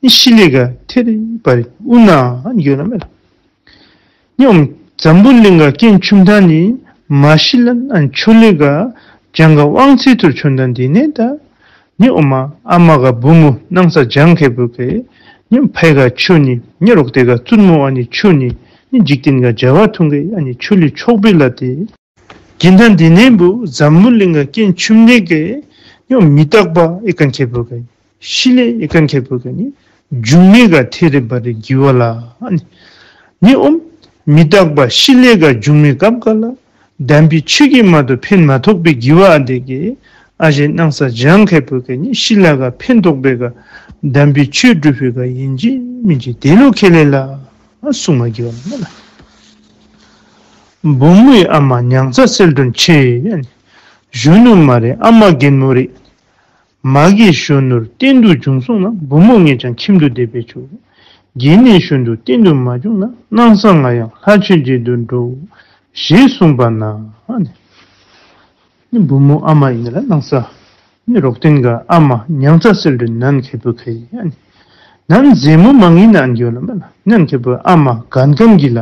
ཉོམ་ཤི་ལེ་ག་ཐེ་རི་བ་རི་ཨུ་ན་ཨ་ནི་གྱོན་ལ་མེ་ལ། ཉོམ་ འཛམ་བུ་གླིང་ག་རྐྱེན་བྱུང་ད་ནི་མ་ཤི་ལན་ཨན་ཆོས་ལས་ག་བྱང་ག་དབང་ཚད་ཐུར་བྱོན་ད་འདི་ནས་ད། ནི་ཨོ་མ་ཨ་མ་ག་བུ་མོ་སྣང་ས་བྱང་ཁེ་བུ་ཁེ། ནི་ཕའི་ག་ཆོས་ནི་ནི་རོག་ཏེ་ག་བཙུན་མོ་ཨ་ནི་ཆོས་ནི་ནི་འཇིག་རྟེན་ག་བྱ་བ་ཐུང་གེ་ཨ་ནི་ཆོས་ལས་ཆོག་པེ་ལ་ཏེ། གིན་ཐ་འདི་ནས་བུ་འཛམ་བུ་གླིང་ག་རྐྱེན་བྱུང་ནི་གེ་ཡོ་མི་རྟག་པ་ཨི་ཀན་ཁེ་བུ་གེ་ཤི་ལེ་ཨི་ཀན་ཁེ་བུ་གེ་ནི་འབྱུང་མི་ག་ཐེ་རེ་བ་རེ་གི་བ་ལ་ཨ་ནི་ནི་ཨོམ་མི་རྟག་པ་ཤི་ལེ་ག་འབྱུང་མི་སྐབས་ག་ལ་དམ་པའི་ཆོས་ཀྱི་མ་གཏོགས་ཕན་མ་ཐོགས་པའི་གི་བ་ཨ་དེ་གེ་ཨ་ཞེ་སྣང་ས་བྱང་ཁེ་བུ་གེ་ནི་ཤི་ལ་ག་ཕན་ཐོགས་པེ་ག་དམ་པའི་ཆོས་སྒྲུབ་པེ་ག་ཡིན་གཅིག་མིན་གཅིག་དེ་ལུ་ཁེ་ལེ་ལ་གསུང་མ་གི་བ་ལ་མ་ལ། བུ་མོའི་ཨ་མ་མྱང་ཚ་གསལ་སྒྲོན་ཆེ། གཞོན་ནུ་མ་རེད་ཨ་མ་རྒན་མོ་རེད། མ་གིས་གཞོན་ནུར་གཏན་དུ་བྱུང་སོང་ན་བུ་མོ་ངེད་ཅག་ཁྱིམ་དུ་བསྡད་པས་ཆོག་རྒན་ནི་གཞོན་དུ་གཏན་དུ་མ་བྱུང་ན་སྣང་ས་ང་ཡང་ལྷ་ཆོས་མཇལ་དུ་འགྲོ། ཞེས་གསུངས་པ་ན། ནི་བུ་མོ་ཨ་མ་ཡིན་ལ་སྣང་ས། ནི་རོག་སྟེང་ག་ཨ་མ་མྱང་ཚ་གསལ་སྒྲོན་ནན་ཁེ་བུ་ཁེ་ཡ་ནི། ནན་ཟེ་མོ་མང་ཡིན་ནན་གི་ཡོ་ལ་མེ་ལ་ནན་ཁེ་བུ་ཨ་མ་གན་གན་གི་ལ།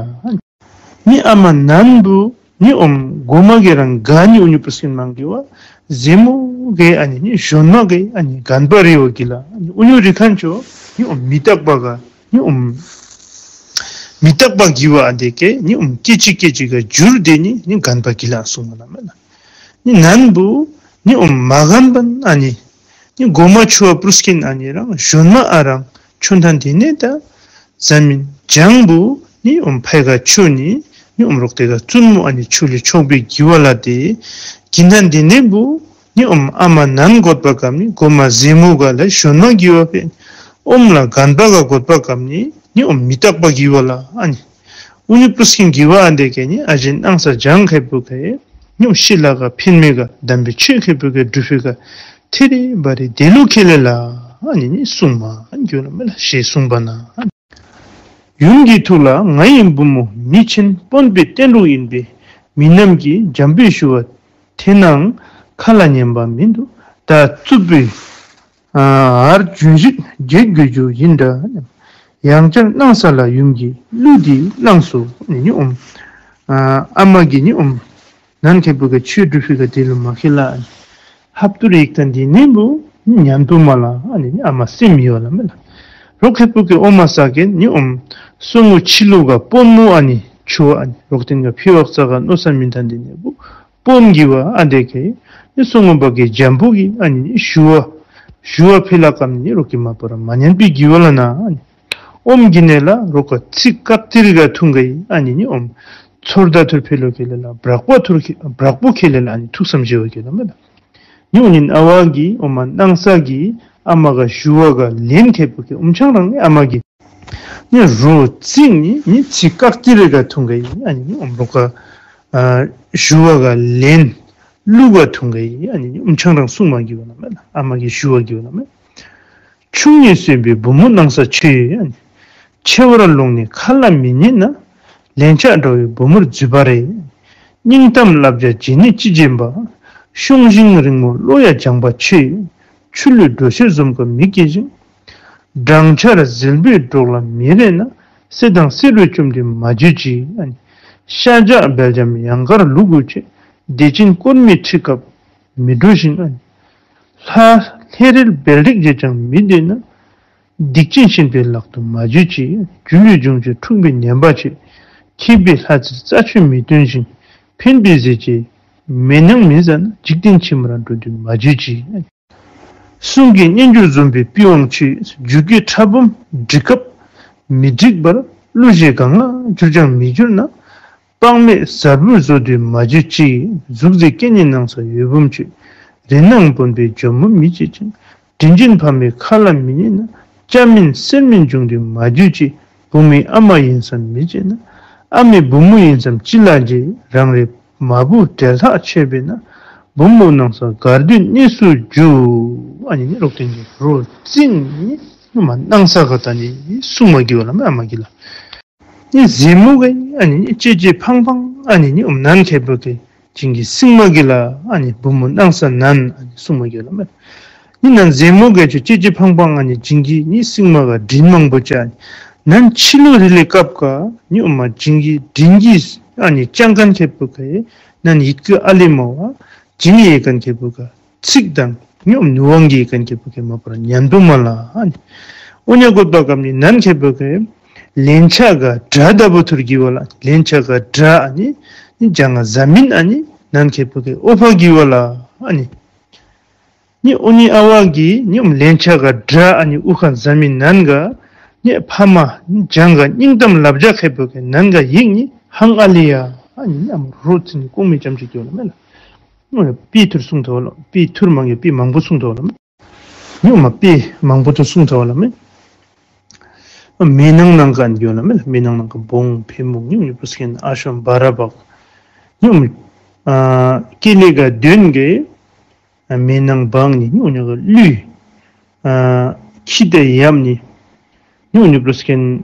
ནི་ཨ་མ་ནན་བུ་ནི་ཨོམ་གོ་མ་གི་རང་ག་ནི་ཨུ་ཉུ་པུ་སིན་མང་གི་བ། ཟེ་མོ་གེ་ཨ་ནི་ནི་གཞོན་མ་གེ་ཨ་ནི་གན་པ་རི་བ་གི་ལ། ཨུ་ཉུ་རི་ཁན་ཆོ་ནི་ཨོམ་མི་རྟག་པ་ག་ནི་ཨོམ་མི་རྟག་པ་གི་བ་ཨ་དེ་གེ་ནི་ཨོམ་སྐད་ཅིག་སྐད་ཅིག་ག་འགྱུར་དེ་ནི་ནི་གན་པ་གི་ལ་གསུང་མ་ལ་མེ་ལ། ནི་ནན་བུ་ནི་ཨོམ་མ་གན་པ་ཨ་ནི། ནི་གོ་མ་ཆུ་བ་པུ་རུ་སྐྱིན་ཨ་ནི་རང་གཞོན་མ་ཨ་རང་ཆོན་ཐན་དེ་ནས་ད་ཟ་མིན་ཇང་བུ་ནི་ཨོམ་ཕའི་ག་ཆོ་ནི་ནི་ཨོམ་རོག་དེ་ག་བཙུན་མོ་ཨ་ནི་ཆོ་ལི་ཆོག་པའི་གི་བ་ལ་དེ་གིན་ཐན་དེ་ནས་བུ་ནི་ཨོམ་ཨ་མ་ནན་གོད་པ་གམ་ནི་གོ་མ་ཟེ་མོ་ག་ལ་གཞོན་མ་གི་བ་པེ་ཨོམ་ལ་གན་པ་ག་གོད་པ་གམ་ནི་ནི་ཨོམ་མི་རྟག་པ་གི་བ་ལ་ཨ་ནི། ཨུ་ཉུ་པུ་སྐྱིན་གི་བ་ཨ་དེ་གེ་ནི་ཨ་ཞེ་སྣང་ས་ཇང་ཁེ་བུ་གེ་ནི་ཤི་ལ་ག་ཕན་མེ་ག་དམ་པའི་ཆོས་ཁེ་བུ་གེ་སྒྲུབ་ཕུ་ག་ཐེ་རེ་བ་རེ་དེ་ལུ་ཁེ་ལེ་ལ་ཨ་ནི་ནི་གསུང་མ་གི་ལ་མེ་ལ་ཞེས་གསུངས་པ་ན། ཡུམ་གྱི་ཐུགས་ལ་ང་ཡི་བུ་མོ་མི་ཆེན་དཔོན་པོའི་བསྟན་རོགས་ཡིན་པས་མི་རྣམས་ཀྱིས་འཇམ་པོས་ཞུ་བ་དེ་ནང་ཁ་ལ་ཉན་པ་མིན་འདུག་ད་རྩུབ་པའི་ཨར་ཇུན་ཞིག་བརྗེད་དགོས་རྒྱུ་ཡིན་འདྲ། ཡང་བསྐྱར་སྣང་ས་ལ་ཡུམ་གྱི་གླུ་འདི་བླངས་སོ། ནི་ནི་ཨོམ་ཨ་མ་གི་ནི་ཨོམ་ནན་ཁེ་བུ་ག་ཆོས་སྒྲུབ་ཕུ་ག་དེ་ལུ་མ་ཁེ་ལ་ཧབ་ཏུ་རིག་ཐན་དེ་ནི་བུ་ཉན་དུ་མ་ལ་ཨ་ནི་ཨ་མ་སེམས་ཡོད་ལ་མེ་ལ། རོག་ཁེ་བུ་གི་ཨོ་མ་ས་གེ་ནི་ཨོམ་སོ་ངོ་ཆི་ལུ་ག་པོན་མོ་ཨ་ནི་ཆུ་ཨ་ནི་རོག་ཏེན་ག་ཕི་བག་ས་ག་ནོ་ས་མིན་ཐན་དེ་ནི་བུ། པོན་གི་བ་ཨ་དེ་གེ་ནི་སོ་ངོ་བ་གེ་ཇམ་པོ་གི་ཨ་ནི་ཞུ་བ་ཞུ་བ་ཕི་ལ་ཀམ་ནི་རོག་གི་མ་པོ་ར་མ་ཉན་པི་གི་བ་ལ་ན་ཨ་ནི་ཨོམ་གི་ནེ་ལ་རོག་ག་ཚིག་ཀག་ཏི་རི་ག་ཐུང་གེ་ཨ་ནི་ནི་ཨོམ་ཚོར་ད་ཐུར་ཕི་ལོ་ཁེ་ལེ་ལ་བྲག་པ་ཐུར་ཁེ་བྲག་པོ་ཁེ་ལེ་ལ་ཨ་ནི་ཐུགས་བསམ་བཞེས་བ་གི་ལ་མེ་ལ་ནི་ཨོ་ཉིན་ཨ་བ་གི་ཨོ་མ་སྣང་ས་གི་ཨ་མ་ག་ཞུ་བ་ག་ལེན་ཁེ་བུ་གི་ཨོམ་ཆང་རང་ནི་ཨ་མ་གི་ནི་རོ་ཙིང་ནི་ནི་ཚིག་ཀག་ཏི་རི་ག་ཐུང་གེ་ཨ་ནི་ནི་ཨོམ་རོག་ག་ཨ་ཞུ་བ་ག་ལེན་ལུ་ག་ཐུང་གེ་ཨ་ནི་ནི་ཨོམ་ཆང་རང་གསུང་མ་གི་བ་ལ་མེ་ལ་ཨ་མ་གི་ཞུ་བ་གི་བ་ལ་མེ་ཆུང་ངུས་གསོན་པའི་བུ་མོ་སྣང་ས་ཆེ་ཨ་ནི་ཆེ་བར་ལོང་ནི་ཁ་ལ་མི་ཉན་ན་ལན་ཆགས་འགྲོ་བའི་བུ་མོར་འཛུལ་བ་རེད། སྙིང་གཏམ་བསླབ་བྱ་བྱིན་ནི་ཅི་བྱིན་པ། གཤོང་ཞིང་རིང་མོ་བློ་ཡ་སྦྱངས་པ་ཆེ། ཆུ་ལུད་འགྲོ་ཤེས་འཛོམས་ཀ་མི་སྐྱེ་ཞིང་། སྦྲང་ཆར་ཟིལ་པའི་སྒྲོག་ལ་མི་རེ་ན། སེ་དང་སེ་རུ་བཅོམ་དུས་མ་འཇུས་ཅི། ཤ་འཇག་སྦལ་ལྕམ་ཡང་དཀར་ལུ་གུ་ཆེ། བདེ་ཆེན་སྐོར་མི་ཁྲི་སྐབས་མི་འགྲོ་ཞིང་། ལྷ་ལྷས་རལ་བལ་རིགས་བྱས་ཀྱང་མི་འདོད་ན། སྡིག་ཅན་གཤིན་པོའི་ལག་ཏུ་མ་འཇུས་ཅི། སྒྱུ་ལུས་འབྱུང་བྱེད་འཁྲུགས་པའི་ངན་པ་ཆེ། མཁས་པའི་ལྷ་རྫས་རྩ་ཆོས་མི་སྟོན་ཞིང་། ཕན་པའི་ཟས་བཅད་མེད་སྣང་མི་ཟ་ན། འཇིག་རྟེན་ཕྱི་མར་འགྲོ་དུས་མ་འཇུས་ཅི། གསུང་གི་སྙན་བརྒྱུད་འཛོམས་པའི་པི་ཝང་ཆེ། རྒྱུད་ཀྱི་ཕྲ་སྦོམ་འགྲིག་སྐབས་མི་འགྲིག་པར། གླུ་གཞས་གང་ལ་བསྒྱུར་ཀྱང་མི་འགྱུར་ན། དཔག་མེད་གཟར་བུར་བཟོ་དུས་མ་འཇུས་ཅི། གཟུགས་མཛེས་སྐད་སྙན་སྣང་ས་འོད་འབུམ་ཆེ། རིགས་ནང་དཔོན་པོའི་ཇོ་མོ་མི་བྱེད་ཅིང་། དྲིན་ཅན་ཕ་མའི་ཁ་ལ་མི་ཉན་ན། སྐྱ་མིན་སེར་མིན་འབྱུང་དུས་མ་འཇུས་ཅི། བུ་མོའི་ཨ་མ་ཡིན་བསམ་མི་བྱེད་ན། ཨ་མའི་བུ་མོ་ཡིན་བསམ་ཅི་ལ་བྱེད། རང་རེ་མ་བུ་བྲེལ་ཐག་ཆོད་པས་ན། བུ་མོ་སྣང་ས་གར་དུས་གནས་སུ་འཇུག། ཨ་ནི་ནི་རོག་ཏེན་གི་རོ་ཙིང་ནི་ནུ་མ་སྣང་ས་ག་ད་ནི་གསུང་མ་གི་བ་ལ་མེ་ཨ་མ་གི་ལ། ནི་ཟེ་མོ་གེ་ཨ་ནི་ནི་ཅེ་ཅེ་ཕང་ཕང་ཨ་ནི་ནི་ཨོམ་ནན་ཁེ་བུ་གེ་བྱིན་གི་སིང་མ་གི་ལ་ཨ་ནི་བུ་མོ་སྣང་ས་ནན་ཨ་ནི་གསུང་མ་གི་ལ་མེ། ནི་ནན་ཟེ་མོ་གེ་ཆུ་ཅེ་ཅེ་ཕང་ཕང་ཨ་ནི་བྱིན་གི་ནི་སིང་མ་ག་དྲིན་མང་པོ་ཅ་ཨ་ནི་ ནན་ཕྱི་ལུ་རི་ལི་སྐབས་ཀ་ནི་ཨོ་མ་བྱིང་གི་དྲིན་གྱི་ཨ་ནི་ཅང་ཁན་ཁེ་པོ་ཀེ་ནན་ཡིད་ཀྱི་ཨ་ལི་མ་བ་བྱིང་ཡེ་ཁན་ཁེ་པོ་ཀ་ཚིག་དང་ནི་ཨོ་ནུ་ཝང་གི་ཁན་ཁེ་པོ་ཀེ་མ་པ་ར་ཉན་དུ་མ་ལ་ཨ་ནི། ཨོ་ཉ་གོ་པ་ཀམ་ནི་ནན་ཁེ་པོ་ཀེ་ལན་ཆགས་ག་དྲ་ད་བུ་ཐུར་གི་བ་ལ་ལན་ཆགས་ག་དྲ་ཨ་ནི་ནི་ཇང་ང་ཟ་མིན་ཨ་ནི་ནན་ཁེ་པོ་ཀེ་ཨོ་ཕ་གི་བ་ལ་ཨ་ནི། ནི་ཨོ་ནི་ཨ་བ་གི་ནི་ཨོམ་ལན་ཆགས་ག་དྲ་ཨ་ནི་ཨུ་ཁན་ཟ་མི་ནན་ག་ནི་ཕ་མ་ནི་ཇང་ག་སྙིང་གཏམ་ལབ་ཇག་ཁེ་པོ་ཀེ་ནན་ག་ཡིག་ནི་ཧང་ཨ་ལི་ཡ་ཨ་ནི་ཨམ་རོ་ཚི་ནི་ཀུང་མི་ཅམ་ཅིག་གི་བ་ལ་མེ་ལ། ཨོ་ནི་པི་ཐུར་སུང་ཐོ་ལ་པི་ཐུར་མང་གི་པི་མང་པོ་སུང་ཐོ་ལ་མེ། ནི་ཨོ་མ་པི་མང་པོ་ཐུར་སུང་ཐོ་ལ་མེ། མེ་ནང་ནང་ག་ཨ་ནི་གི་བ་ལ་མེ་ལ། མེ་ནང་ནང་ག་བོང་ཕེ་མུག་ནི་ཨོ་ནི་པུ་སྐེན་ཨ་ཤོམ་བ་ར་བག་ནི་ཨོ་མ་ཨ་ཀེ་ལི་ག་དོན་གེ་མེ་ནང་བང་ནི་ནི་ཨོ་ཉ་ག་ལུས་ཨ་ཁྱི་ཏེ་ཡམ་ནི་ནི་ཨོ་ནི་པུ་སྐེན་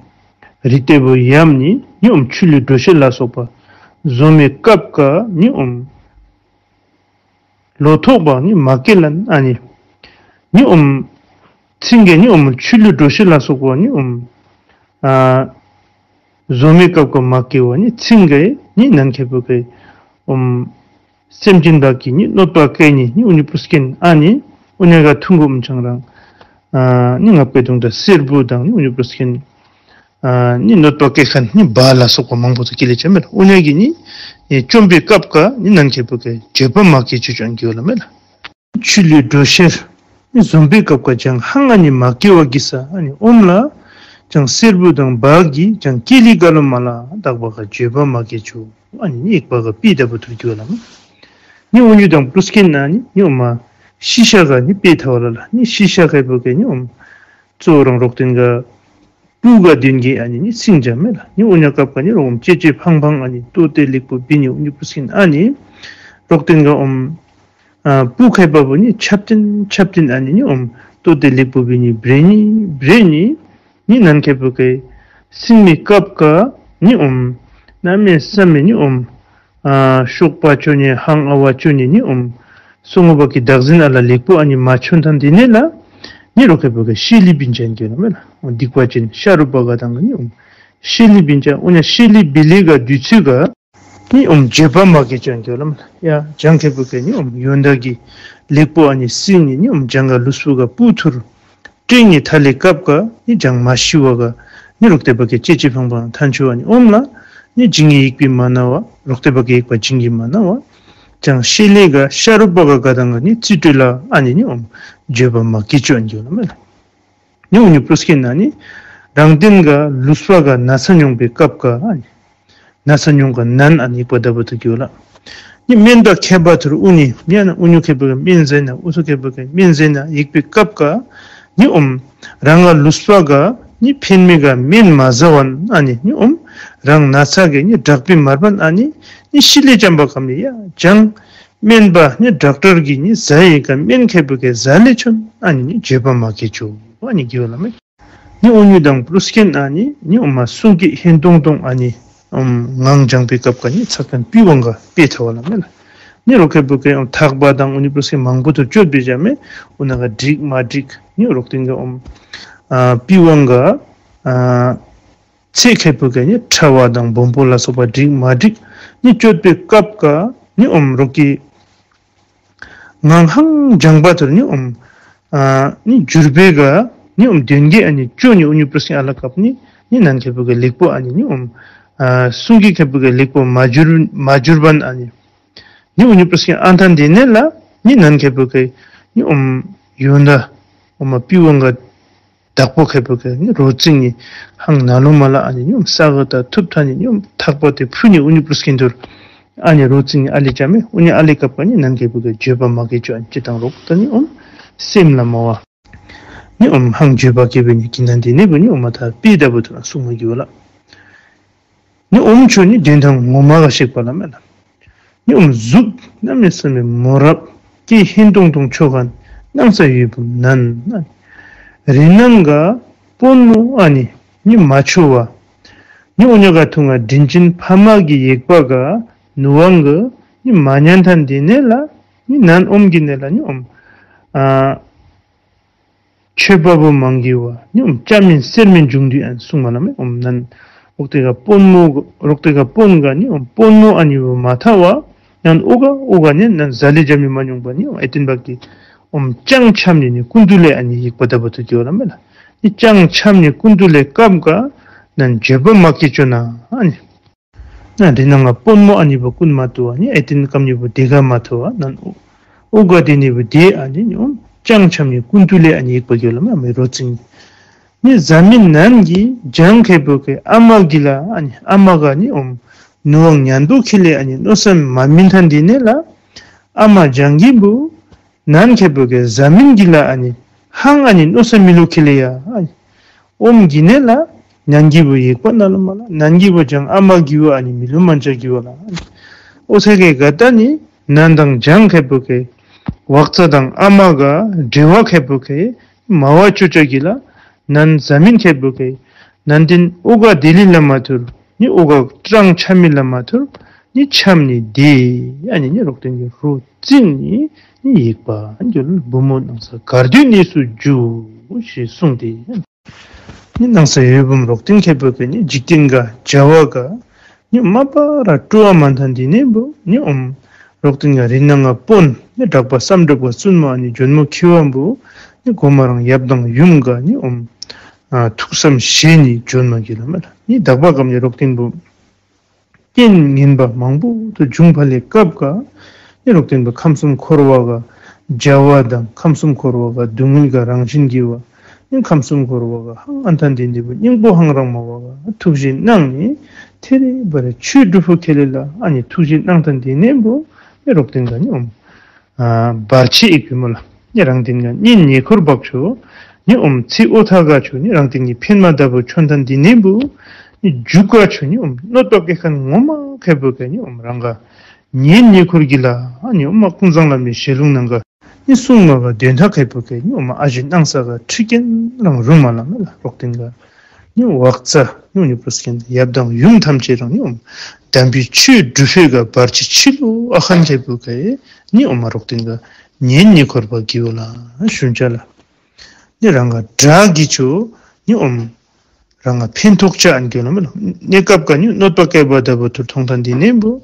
རི་ཏེ་བུ་ཡམ་ནི་ནི་ཨོམ་ཆུ་ལུ་དྲོ་ཤེ་ལ་སོགས་པ་བཟོ་མེ་སྐབས་ཀ་ནི་ཨོམ་ལོ་ཐོག་བ་ནི་མ་ཀེ་ལན་ཨ་ནི་ནི་ཨོམ་ཚིང་གེ་ནི་ཨོམ་ཆུ་ལུ་དྲོ་ཤེ་ལ་སོགས་པ་ནི་ཨོམ་ཨ་བཟོ་མེ་སྐབས་ཀ་མ་ཀེ་བ་ནི་ཚིང་གེ་ནི་ནན་ཁེ་པོ་ཀེ་ཨོམ་སེམས་ཅན་བག་གི་ནི་གནོད་པ་ཀེ་ནི་ནི་ཨོ་ནི་པུ་སྐེན་ཨ་ནི་ཨོ་ཉ་ག་ཐུང་གོ་ཨོམ་ཆང་རང་ཨ་ནི་ང་པེ་དུང་ད་སེར་བུ་དང་ནི་ཨོ་ནི་པུ་སྐེན་ཨ་ནི་གནོད་པ་ཀེ་ཁན་ནི་བ་ལ་སོགས་པ་མང་པོ་ཐུར་ཀེ་ལེ་ཅ་མེ་ལ། ཨོ་ཉ་གི་ནི་ཨེ་ཅོམ་པེ་སྐབས་ཀ་ནི་ནན་ཁེ་པོ་ཀེ་བརྗོད་པ་མ་ཀེ་ཅུ་ཅང་གི་བ་ལ་མེ་ལ། ཆུ་ལུ་དྲོ་ཤེ་ནི་བཟོ་མེ་སྐབས་ཀ་ཇང་ཧང་ཨ་ནི་མ་ཀེ་བ་གི་ས་ཨ་ནི་ཨོམ་ལ་ཇང་སེར་བུ་དང་བག་གི་ཇང་ཀེ་ལི་ག་ལོ་མ་ལ་དག་བ་ག་བརྗོད་པ་མ་ཀེ་ཅུ་ཨ་ནི་ནི་ཡིག་པ་ག་པི་ད་བུ་ཐུར་གི་བ་ལ་མེ། ནི་ཨོ་ཉུ་དང་པུ་སྐེན་ཨ་ནི་ནི་ཨོ་མ་ཤི་ཤ་ག་ནི་པེ་ཐ་བ་ལ་ལ་ནི་ཤི་ཤ་ཁེ་པོ་ཀེ་ནི་ཨོམ་གཙོ་རང་རོག་ཏེན་ག་སྤུ་ག་དོན་གེ་ཨ་ནི་ནི་སིང་ཇ་མེ་ལ། ནི་ཨོ་ཉ་སྐབས་ཀ་ནི་རོག་ཨོམ་ཅེ་ཅེ་ཕང་ཕང་ཨ་ནི་ཏོ་ཏེ་ལེགས་པོ་བི་ནི་ཨོ་ཉུ་པུ་སིན་ཨ་ནི་རོག་ཏེན་ག་ཨོམ་ཨ་སྤུ་ཁེ་པ་བུ་ནི་ཆབ་ཏིན་ཆབ་ཏིན་ཨ་ནི་ནི་ཨོམ་ཏོ་ཏེ་ལེགས་པོ་བི་ནི་བྲེ་ནི་བྲེ་ནི་ནི་ནན་ཁེ་པོ་ཀེ་སིང་མི་སྐབས་ཀ་ནི་ཨོམ་གནམ་མེད་ས་མེད་ནི་ཨོམ་ཨ་ཤོག་པ་ཅོ་ནི་ཧང་ཨ་བ་ཅོ་ནི་ནི་ཨོམ་སོ་ངོ་བ་གི་དག་ཟིན་ཨ་ལ་ལེགས་པོ་ཨ་ནི་མ་ཆོན་ཐང་དེ་ནེ་ལ་ནི་རོག་ཁེ་པོ་ཀེ་ཤེ་ལི་བིན་ཅན་གི་ལ་མེ་ལ། སྡིག་པ་ཅན་ཤ་རུ་པ་ག་དང་ག་ནི་ཨོམ་ཤེ་ལི་བིན་ཅན་ཨོ་ཉ་ཤེ་ལི་བི་ལི་ག་དུས་ཚོད་ག་ནི་ཨོམ་བརྗོད་པ་མ་ཀེ་ཅན་གི་ལ་མེ་ལ། ཡ་ཇང་ཁེ་པོ་ཀེ་ནི་ཨོམ་ཡོན་བདག་གི་ལེགས་པོ་ཨ་ནི་སིང་ནི་ནི་ཨོམ་ཇང་ག་ལུས་པོ་ག་སྤུ་ཐུར་ཏེ་ནི་ཐ་ལེ་སྐབས་ཀ་ནི་ཇང་མ་ཤི་བ་ག་ནི་རོག་ཏེ་བ་ཀེ་ཅེ་ཅེ་ཕང་ཕང་ཐན་ཆུ་བ་ནི་ཨོམ་ལ་ནི་ཇིང་གི་ཡིག་པི་མ་ན་བ་རོག་ཏེ་བ་ཀེ་ཡིག་པ་ཇིང་གི་མ་ན་བ་ཇང་ཤེ་ལི་ག་ཤ་རུ་པ་ག་ག་དང་ག་ནི་ཙི་ཏུ་ལ་ཨ་ནི་ནི་ཨོམ་བརྗོད་པ་མ་ཀེ་ཅོ་ཨན་གི་ལ་མེ་ལ། ནི་ཨོ་ཉུ་པུ་སྐེན་ཨ་ནི་རང་ཏེན་ག་ལུས་པ་ག་ན་ཚ་མྱོང་པའི་སྐབས་ཀ་ཨ་ནི་ན་ཚ་མྱོང་ག་ནན་ཨ་ནི་ཡིག་པ་ད་བུ་ཐུར་གི་བ་ལ། ནི་སྨན་པ་ཁེ་པ་ཐུར་ཨུ་ནི་མེ་ན་ཨུ་ཉུ་ཁེ་པོ་ཀེ་སྨན་ཟེར་ན་ཨུ་ཚུ་ཁེ་པོ་ཀེ་སྨན་ཟེར་ན་ཡིག་པི་སྐབས་ཀ་ནི་ཨོམ་རང་ག་ལུས་པ་ག་ནི་ཕན་མི་ག་སྨན་མ་ཟ་བན་ཨ་ནི་ནི་ཨོམ་རང་ན་ཚ་གེ་ནི་དྲག་པི་མར་བན་ཨ་ནི་ནི་ཤི་ལེ་ཅམ་པ་ཀམ་ནི་ཡ་ཇང་སྨན་པ་ནི་ཌོག་ཊར་གི་ནི་ཟ་ཡི་ག་སྨན་ཁེ་པོ་ཀེ་ཟ་ལེ་ཆོན་ཨ་ནི་ནི་བརྗོད་པ་མ་ཀེ་ཅོ་ཨ་ནི་གི་བ་ལ་མེ། ནི་ཨོ་ཉུ་དང་པུ་སྐེན་ཨ་ནི་ནི་ཨོ་མ་སུང་གི་ཧན་ཏོང་ཏོང་ཨ་ནི་ཨོམ་ངང་ཇང་པི་སྐབས་ཀ་ནི་ཚ་ཁན་པི་ཝང་ག་པེ་ཐ་བ་ལ་མེ་ལ། ནི་རོག་ཁེ་པོ་ཀེ་ཨོམ་ཐག་པ་དང་ཨོ་ཉུ་པུ་སྐེན་མང་པོ་ཐུར་ཅོད་པི་ཇ་མེ་ཨོ་ན་ག་འགྲིག་མ་འགྲིག་ནི་རོག་ཏེན་ག་ཨོམ་ཨ་པི་ཝང་ག་ཨ་ཚེ་ཁེ་པོ་ཀེ་ནི་ཕྲ་བ་དང་སྦོམ་པོ་ལ་སོགས་པ་འགྲིག་མ་འགྲིག་ནི་ཅོད་པི་སྐབས་ཀ་ནི་ཨོམ་རོག་གི་ངང་ཧང་ཇང་པ་ཐུར་ནི་ཨོམ་ཨ་ནི་འགྱུར་བེ་ག་ནི་ཨོམ་དོན་གེ་ཨ་ནི་ཅོ་ནི་ཨོ་ཉུ་པུ་སྐེན་ཨ་ལ་སྐབས་ནི་ནི་ནན་ཁེ་པོ་ཀེ་ལེགས་པོ་ཨ་ནི་ནི་ཨོམ་ཨ་སུང་གི་ཁེ་པོ་ཀེ་ལེགས་པོ་མ་འགྱུར་མ་འགྱུར་བན་ཨ་ནི་ནི་ཨོ་ཉུ་པུ་སྐེན་ཨ་ཐན་དེ་ནེ་ལ་ནི་ནན་ཁེ་པོ་ཀེ་ནི་ཨོམ་ཡོན་ད་ཨོ་མ་པི་ཝང་ག་དག་པོ་ཁེ་པོ་ཀེ་ནི་རོ་ཙིང་ནི་ཧང་ན་ལུ་མ་ལ་ཨ་ནི་ནི་ཨོམ་ས་ག་ད་ཐུབ་ཐ་ནི་ནི་ཨོམ་ཐག་པ་ཏེ་ཕུ་ནི་ཨོ་ཉུ་པུ་སྐེན་ཐུར་ཨ་ནི་རོ་ཙིང་ནི་ཨ་ལི་ཅ་མེ་ཨོ་ནི་ཨ་ལི་སྐབས་ཀ་ནི་ནན་ཁེ་པོ་ཀེ་བརྗོད་པ་མ་ཀེ་ཅོ་ཨ་ནི་ཅི་དང་རོག་ད་ནི་ཨོམ་སེམས་ལ་མ་བ་ནི་ཨོམ་ཧང་བརྗོད་པ་ཀེ་བེ་ནི་གི་ནན་དེ་ནེ་བུ་ནི་ཨོ་མ་ཐ་པི་ད་བུ་ཐུར་སུང་མ་གི་བ་ལ། ནི་ཨོམ་ཆོ་ནི་དོན་དང་ངོ་མ་ག་ཤེག་པ་ལ་མེ་ལ། ནི་ཨོམ་གཟུགས་གནམ་མེད་ས་མེད་མོ་རབ་ཀེ་ཧན་ཏོང་ཏོང་ཆོ་ཁན་ནང་ས་ཡོད་བུ་ནན། རི་ནང་ག་པོན་མོ་ཨ་ནི་ནི་མ་ཆོ་བ། ནི་ཨོ་ཉ་ག་ཐུང་ང་དྲིན་ཅན་ཕ་མ་གི་ཡེག་པ་ག་ནུ་ཝང་ག་ནི་མ་ཉན་ཐན་དེ་ནེ་ལ་ནི་ནན་ཨོམ་གི་ནེ་ལ་ནི་ཨོམ་ཨ་ མཆོད་པ་བུ་མང་གི་བ་ནི་ཨོམ་ལྕམ་མིན་སེར་མིན་འབྱུང་དུས་ཨན་གསུངས་མ་ལ་མེ། ཨོམ་ནན་རོག་ཏེ་ག་དཔོན་མོ་རོག་ཏེ་ག་དཔོན་ག་ནི་ཨོམ་དཔོན་མོ་ཨ་ནི་བུ་མ་ཐ་བ་ནན་ཨོ་ག་ཨོ་ག་ནི་ནན་ཟ་ལི་ཇ་མི་མ་ཉུང་པ་ནི་ཨོམ་ཨེ་ཏིན་བ་གི་ཨོམ་ཅང་ཆམ་ནི་ནི་ཀུན་ཏུ་ལེ་ཨ་ནི་ཡིག་པ་ད་བུ་ཐུ་གི་བ་ལ་མེ་ལ། ནི་ཅང་ཆམ་ནི་ཀུན་ཏུ་ལེ་སྐབས་ག་ནན་བརྗོད་པ་མ་སྐྱེ་ཅོ་ན་ཨ་ནི། ན་རི་ནང་ང་དཔོན་མོ་ཨ་ནི་བུ་ཀུན་མ་ཐུ་བ་ནི་ཨེ་ཏིན་ཀམ་ནི་བུ་དེ་ག་མ་ཐུ་བ་ནན་ཨོ་ག་དེ་ནི་བུ་དེ་ཨ་ནི་ནི་ཨོམ་ཅང་ཆམ་ནི་ཀུན་ཏུ་ལེ་ཨ་ནི་ཡིག་པ་གི་ལ་མེ་ཨ་མི་རོ་ཙིང་ནི་ཟ་མིན་ནན་གི་ཇང་ཁེ་བུ་ཁེ་ཨ་མ་གི་ལ་ཨ་ནི་ཨ་མ་ག་ནི་ཨོམ་ནུ་ཝང་ཉན་བུ་ཁེ་ལེ་ཨ་ནི་ནོ་སམ་མ་མིན་ཐན་དེ་ནེ་ལ་ཨ་མ་ཇང་གི་བུ་ནན་ཁེ་བུ་ཁེ་ཟ་མིན་གི་ལ་ཨ་ནི་ཧང་ཨ་ནི་ནོ་སམ་མི་ལུ་ཁེ་ལེ་ཡ་ཨ་ནི། ཨོམ་གི་ནེ་ལ་ནན་གི་བུ་ཡིག་པ་ན་ལ་མ་ལ་ནན་གི་བུ་ཇང་ཨ་མ་གི་བུ་ཨ་ནི་མི་ལུ་མན་ཅ་གི་བུ་ལ། ཨོ་ཚེ་གེ་ག་ད་ནི་ནན་དང་ཇང་ཁེ་བུ་ཁེ་ཝག་ཙ་དང་ཨ་མ་ག་འབྲེལ་བ་ཁེ་བུ་ཁེ་མ་བ་ཅུ་ཅ་གི་ལ་ནན་ཟ་མིན་ཁེ་བུ་ཁེ་ནན་ཏིན་ཨོ་ག་དེ་ལི་ལ་མ་ཐུར་ནི་ཨོ་ག་ཀྲང་ཆམ་མི་ལ་མ་ཐུར་ནི་ཆམ་ནི་དེ་ཨ་ནི་ནི་རོག་ཏེན་གི་རོ་ཙིང་ནི་ནི་ཡིག་པ་ཨ་ནི་གི་བུ་མོ་ནང་ས་གར་དུས་ནི་སུ་ཇུ་ཞེས་གསུངས་ཏེ། ནི་ནང་ས་ཡོད་བུམ་རོག་ཏིན་ཁེ་བུ་ཁེ་ནི་འཇིག་རྟེན་ག་བྱ་བ་ག་ནི་མ་པ་ར་སྤྲོ་བ་མ་ཐན་དེ་ནེ་བུ་ནི་ཨོམ་རོག་ཏིན་ག་རི་ནང་ང་དཔོན་ནི་དྲག་པ་སམ་དྲག་པ་བཙུན་མ་ནི་ཇོན་མོ་ཁེ་བ་བུ་ནི་གོ་མ་རང་ཡབ་དང་ཡུམ་ག་ནི་ཨོམ་ཨ་ཐུགས་བསམ་བཞེས་ནི་ཇོན་མ་གི་ལ་མ་ལ་ནི་དག་པ་གམ་ནི་རོག་ཏིན་བུ་རྐྱེན་ངན་པ་མང་པོ་དུ་འབྱུང་བ་ལས་སྐབས་ག་ནི་རོག་ཏིན་བུ་ཁམས་གསུམ་འཁོར་བ་ག་བྱ་བ་དང་ཁམས་གསུམ་འཁོར་བ་ག་སྡུག་བསྔལ་ག་རང་བཞིན་གྱི་བ་ནི་ཁམས་གསུམ་འཁོར་བ་ག་ཧང་ཨན་ཐན་དེ་ནི་བུ་སྙིང་པོ་ཧང་རང་མ་བ་ག་ཐུགས་རྗེ་གནང་ནི་ཐེ་རེ་བ་རེ་ཆོས་སྒྲུབ་ཕུ་ཁེ་ལེ་ལ་ཨ་ནི་ཐུགས་རྗེ་གནང་ཐན་དེ་ནི་བུ་ནི་རོག་ཏིན་ག་ནི་ཨོམ་ཨ་བར་ཆད་ཨི་ཀུ་མོ་ལ་ནི་རང་ཏིན་ག་གཉེན་ཉེ་འཁོར་བག་ཆོ་ནི་ཨོམ་ཚེ་ཨོ་ཐ་ག་ཆོ་ནི་རང་ཏིན་གི་ཕན་མ་ད་བུ་ཆོན་ཐན་དེ་ནི་བུ་ནི་འཇུག་ག་ཆོ་ནི་ཨོམ་ནོ་ཏོ་ཀེ་ཁན་ངོ་མ་ཁེ་བུ་ཁེ་ནི་ཨོམ་རང་ག་གཉེན་ཉེ་འཁོར་གི་ལ་ཨ་ནི་ཨོམ་ཀུན་བཟང་ལ་མི་ཞེ་ལུང་ནང་ག་ནི་གསུང་མ་ག་དོན་ཐ་ཁེ་བུ་ཁེ་ནི་ཨོམ་ཨ་ཞེ་གནང་ས་ག་ཁྲི་རྐྱེན་རང་རུ་མ་ལ་མེ་ལ་རོག་ཏིན་ག་ནི་ཝག་ཙ་ནི་ཨོ་ནི་པུས་ཀེན་ཡབ་དང་ཡུམ་ཐམས་ཅད་རང་ནི་ཨོམ་དམ་པའི་ཆོས་སྒྲུབ་ཕེ་ག་བར་ཆད་ཆི་ལུ་ཨ་ཁན་ཁེ་བུ་ཁེ་ནི་ཨོམ་རོག་ཏིན་ག་གཉེན་ཉེ་འཁོར་བག་གི་བུ་ལ་ཞུན་ཅ་ལ། ནི་རང་ག་དྲག་གི་ཆོ་ནི་ཨོམ་རང་ག་ཕན་ཐོགས་ཅ་ཨན་གི་ལ་མེ་ལ་ནི་སྐབས་ག་ནི་ནོ་ཏོ་ཀེ་བ་ད་བུ་ཐུར་ཐོང་ཐན་དེ་ནི་བུ་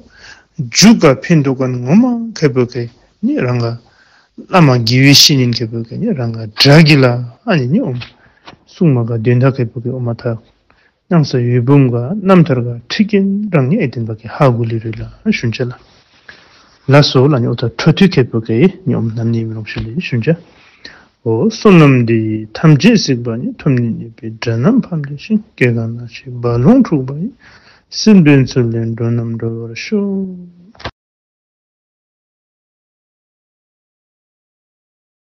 འཇུག་ག་ཕན་ཐོགས་ཁན་ངོ་མ་ཁེ་བུ་ཁེ་ནི་རང་ག་བླ་མ་དགེ་བའི་བཤེས་གཉེན་ཁེ་བུ་ཁེ་ནི་རང་ག་དྲག་གི་ལ་ཨ་ནི་ནི་ཨོམ་གསུང་མ་ག་དོན་ཐ་ཁེ་བུ་ཁེ་ཨོ་མ་ཐ་གནང་ས་ཡོད་བུམ་ག་རྣམ་ཐར་ག་ཁྲི་རྐྱེན་རང་ནི་ཨེ་ཏིན་བ་གི་ཧ་གུ་ལི་རུ་ལ་ཞུན་ཅ་ལ། ལ་སོ་ལ་ནི་ཨོ་ཐ་འཕྲོ་མཐུད་ཁེ་བུ་ཁེ་ནི་ཨོམ་ནམ་ནི་མི་རོག་ཞུ་ལི་ཞུན་ཅ། ཨོ་བསོད་ནམས་འདི་ཡིས་ཐམས་ཅད་གཟིགས་པ་ཉིད། ཐོབ་ནས་ཉེས་པའི་དགྲ་རྣམས་ཕམ་བྱས་ཤིང་། སྐྱེ་རྒ་ན་འཆིའི་རྦ་ཀློང་འཁྲུགས་པ་ཡི། སྲིད་པའི་མཚོ་ལས་འགྲོ་རྣམས་སྒྲོལ་བར་ཤོག།